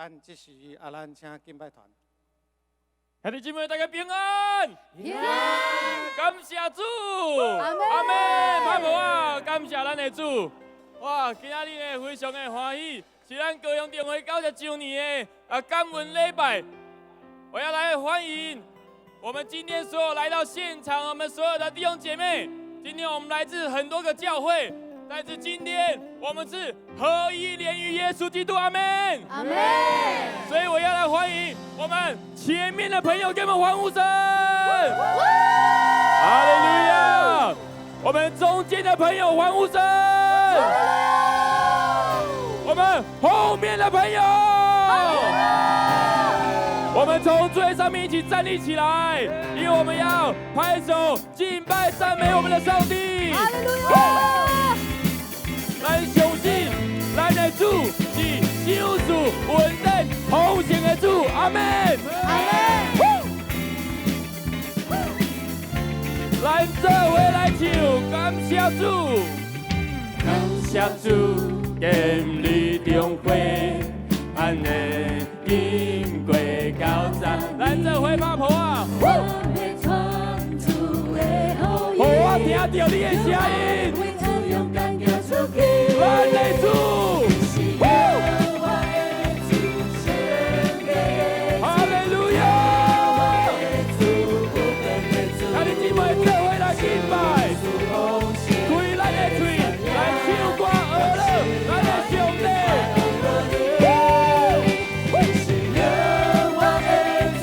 咱這時啊，咱請敬拜團。兄弟姊妹，大家平安。平安。感謝主。阿們。阿們，拍鼓啊！感謝咱的主。哇，今仔日呢非常的歡喜，是咱高雄重會90周年的啊感恩禮拜。我要來歡迎我們今天所有來到現場，我們所有的弟兄姐妹。今天我們來自很多個教會，但是今天我們是合一連於耶穌基督，阿們。阿們。所以我要來歡迎我們前面的朋友，給我們歡呼聲。哈利路亞！我們中間的朋友歡呼聲。我們後面的朋友，我們從最上面一起站立起來，因為我們要拍手敬拜讚美我們的上帝。哈利路亞！咱相信，咱的主是賞賜恩典豐盛的主，阿們。阿們。咱做伙來唱，感謝主，感謝主，建立重會，按呢經過九十，咱做伙拍鼓啊！予我聽著你的聲音，咱的主，哈利路亞！兄弟姊妹做伙來敬拜，開咱的喙來唱歌學樂，咱的上帝。是耶和華的主，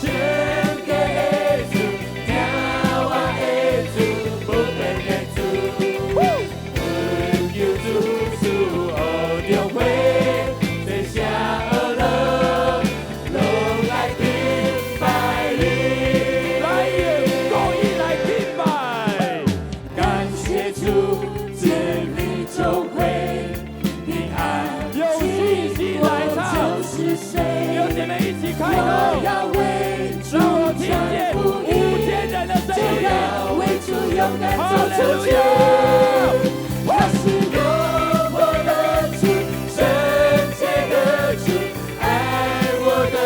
聖潔的主，疼我的主，不變的主。懇求主賜福眾會，齊聲學樂，攏來敬拜你。來用國語來敬拜，感謝主，建立眾會，平安。用信心來唱，有姐妹一起開口，讓我聽見5000人的聲音。哈利路亞！他是永活的主，聖潔的主，愛我的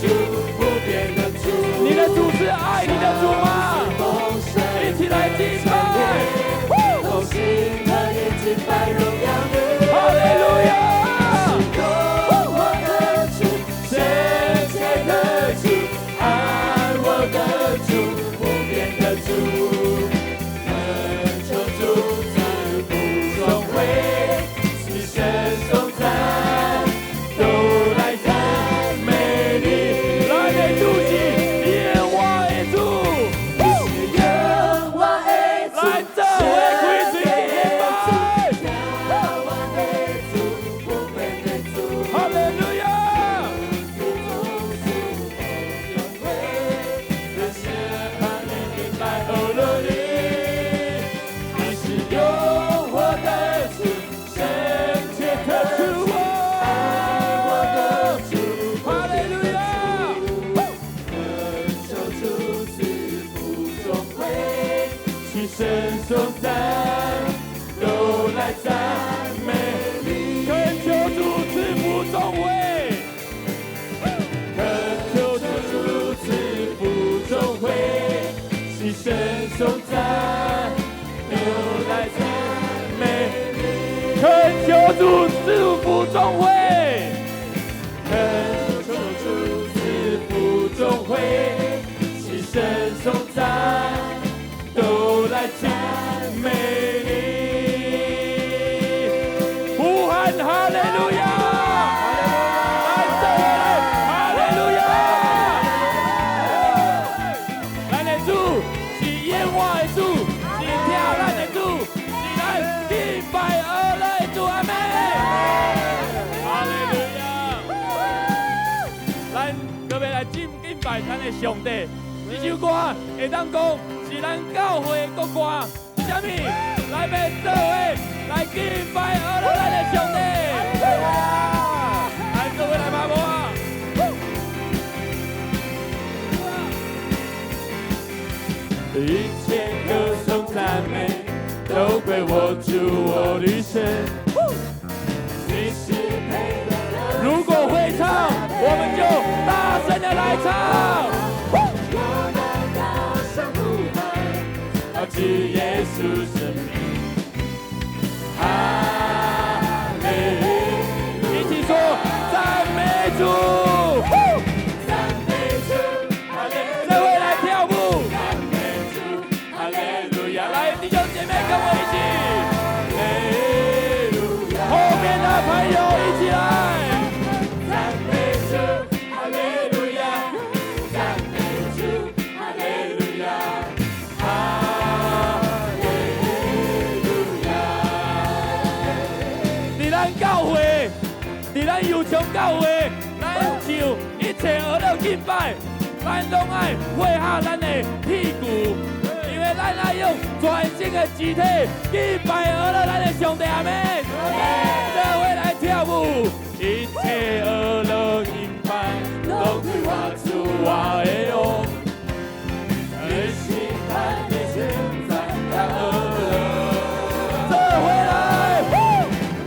主，不變的主。你的主是愛你的主嗎？一起來敬拜。同心合意敬拜榮耀你。哈利路亞！永活的主，聖潔的主，愛我的主，不變的主。懇求主賜福眾會，齊聲頌讚，都來讚美你。咱的主是耶和華的主，是耶和華的主，來做伙開喙敬拜。哈利路亞！你是永活的主，聖潔的主，愛我的主，哈利路亞！懇求主賜福眾會，齊聲頌讚，都來讚美你。懇求主賜福眾會，懇求主賜福眾會，齊聲頌讚，都來讚美你。懇求主賜福眾會，懇求主賜福眾會，齊聲頌讚，都來讚美你。呼喊哈利路亞！來，這位來，哈利路亞！咱的主是耶和華的主，是疼咱的主，是咱敬拜學樂的主，阿們。哈利路亞！咱各位來敬敬拜咱的上帝。這首歌會當講是咱教會的國歌，是啥物？來欲做伙來敬拜學樂咱的上帝。來，做伙來拍鼓啊！一切歌頌讚美都歸我主我的神。你是配得。如果會唱，我們就大聲的來唱。我要大聲呼喊，高舉耶穌聖名。哈利，一起說讚美主，讚美主，哈利，這位來跳舞，讚美主，哈利路亞，來弟兄姐妹跟我一起，哈利路亞，後面的朋友一起來，讚美主，哈利路亞，讚美主，哈利路亞，哈利路亞。佇咱教會，佇咱油松教會，咱唱一切學樂敬拜，咱攏愛配合咱的屁股，因為咱愛用全身的肢體敬拜學樂咱的上帝，阿們。這位來跳舞，一切學樂敬拜，攏歸我主我的王。你是看你現在看學樂，這回來。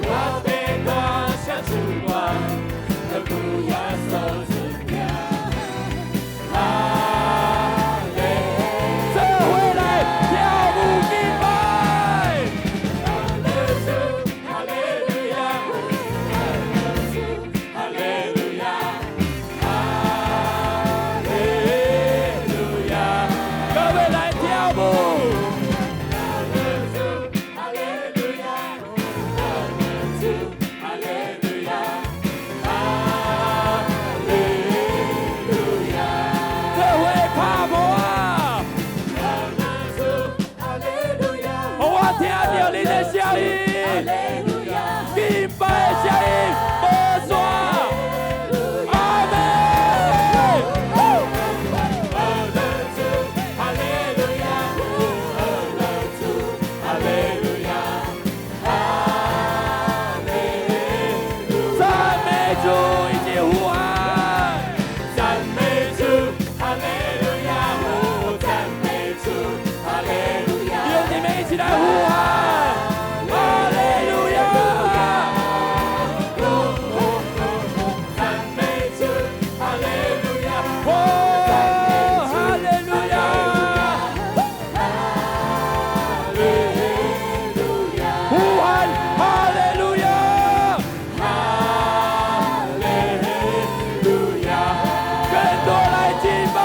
我欲大聲唱歌，禱告耶穌之名。哈利，這回來跳舞敬拜。哈利路亞，哈利路亞，哈利路亞，各位來跳舞。哈利路亞，哈利路亞，哈利路亞，這回拍鼓啊！予我聽著恁的聲音，敬拜的聲音，無煞。阿們。哈利路亞，哈利路亞，哈利路讚美主，一起呼喊，讚美主，哈利路亞，讚美主，哈利路亞，弟兄姐妹一起來呼喊，哈利路亞，讚美主，哈利路亞，哦，哈利路亞，哈利路亞，呼喊，哈利路亞，哈利路亞，更多來敬拜，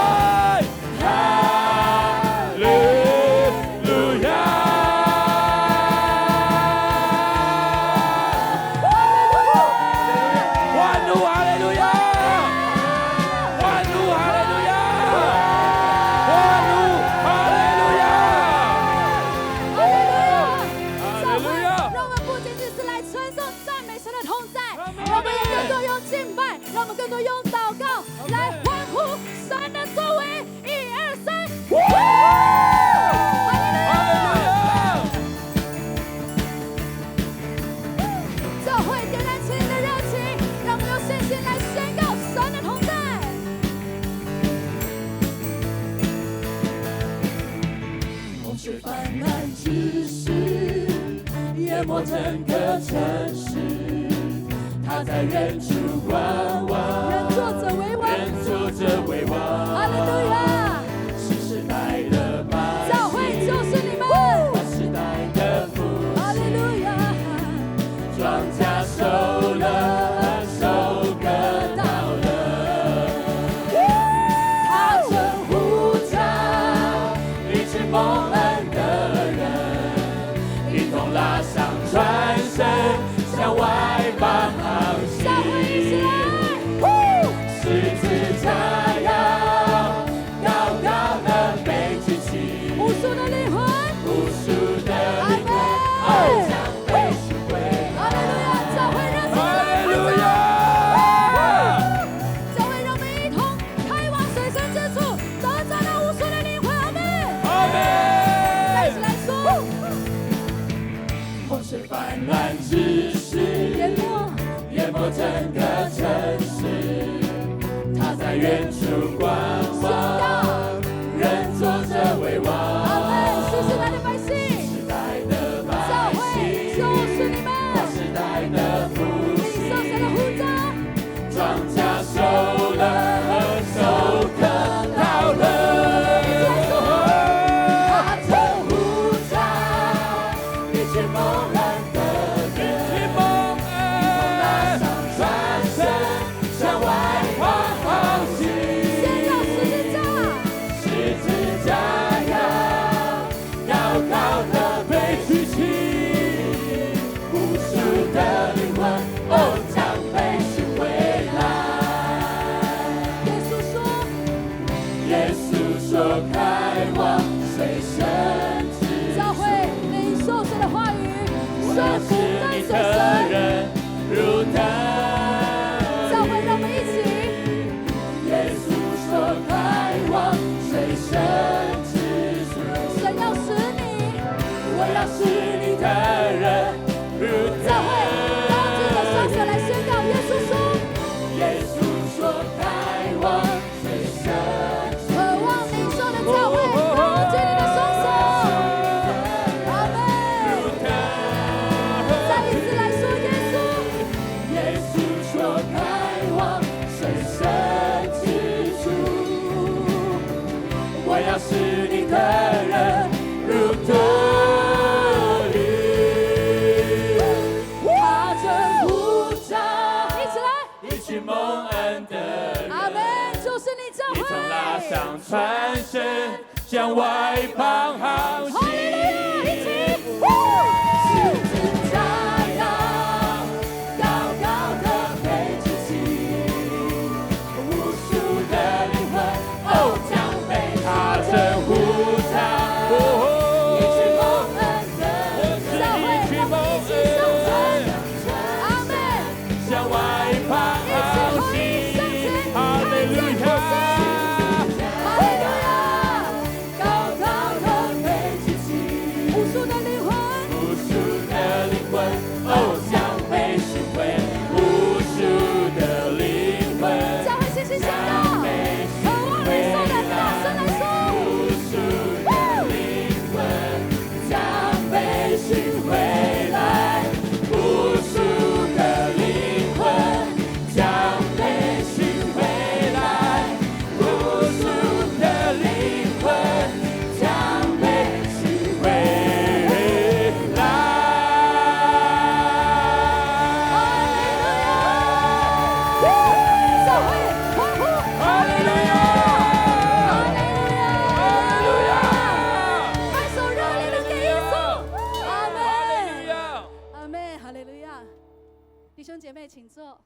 哈利路亞。歡呼哈利路亞，歡呼哈利路亞，歡呼哈利路亞，哈利路亞！哈利路亞。讓我們不僅僅是來稱頌讚美神的同在，讓我們也更多用敬拜，讓我們更多用禱告來歡呼神的作為。一二三，哈哈利路亞！教會點燃起你的熱情，讓我們用信心來宣告神的同在。洪水泛濫之時，淹沒整個城市。他在遠處觀望，仍坐著為王，仍坐著為王。哈利路亞！是世代的百教會姓，就是你們，世代的復哈利路亞！莊稼收了，收割到了。他正呼召一群蒙恩的人，一同拉上船舷，向外邦航行。教會一起來，十字架要高高的被舉起，無數的靈魂，無數的阿靈魂們，將被贖回。哈利路亞！教會熱情哈利路亞！教會讓我們一同開往水深之處，得著那無數的靈魂。阿們，阿再們一起來說，洪水泛濫之時，淹沒淹沒整個城市。他在遠處觀宣望，告，仍坐著為王。阿們，是世代的百姓，世代的百教會姓，就是你們，世代的復領受神的呼召，莊稼受了受渴到了。他正呼召一群蒙恩的人，拉上船身，向外邦航行。宣告十字架，十字架要高高的被举起，無數的靈魂哦將被尋回來。耶穌說，耶穌說開往水深之教會領受神的話語，我順服是跟你的隨神。人，如得教會，讓我們一起。耶穌說開往水深之處，神要使你，我要是你的人，如教會高舉你的雙手來宣告。耶穌說，耶穌說開往水深渴望領受的教會，高舉你的雙手。阿門。再一次來說，耶穌，耶穌說開往水深之處，我要是你的人，如得魚。他正呼召一起來，一群蒙恩的人，阿門。就是你教一同拉會。上船身，向外邦航行。哈利路亞，一起。十字架要高高的被舉起，無數的靈魂哦將被他正呼召，一群蒙恩的教會，讓我們一起上船。阿門。向外邦一起合一向前，哈看利路見復亞興。哈利路亞，高高的被舉起，無數的靈魂，無數的靈魂哦將被尋回，無數的靈魂。教會信心宣告，渴望領受的大聲來說。無數的靈魂將被尋回來，無數的靈魂將被尋回來，無數的靈魂將被尋回來。哈利路亞！教會歡呼！哈利路亞！哈利路亞！拍手熱烈的給耶穌！阿門！阿門！哈利路亞！弟兄姐妹，請坐。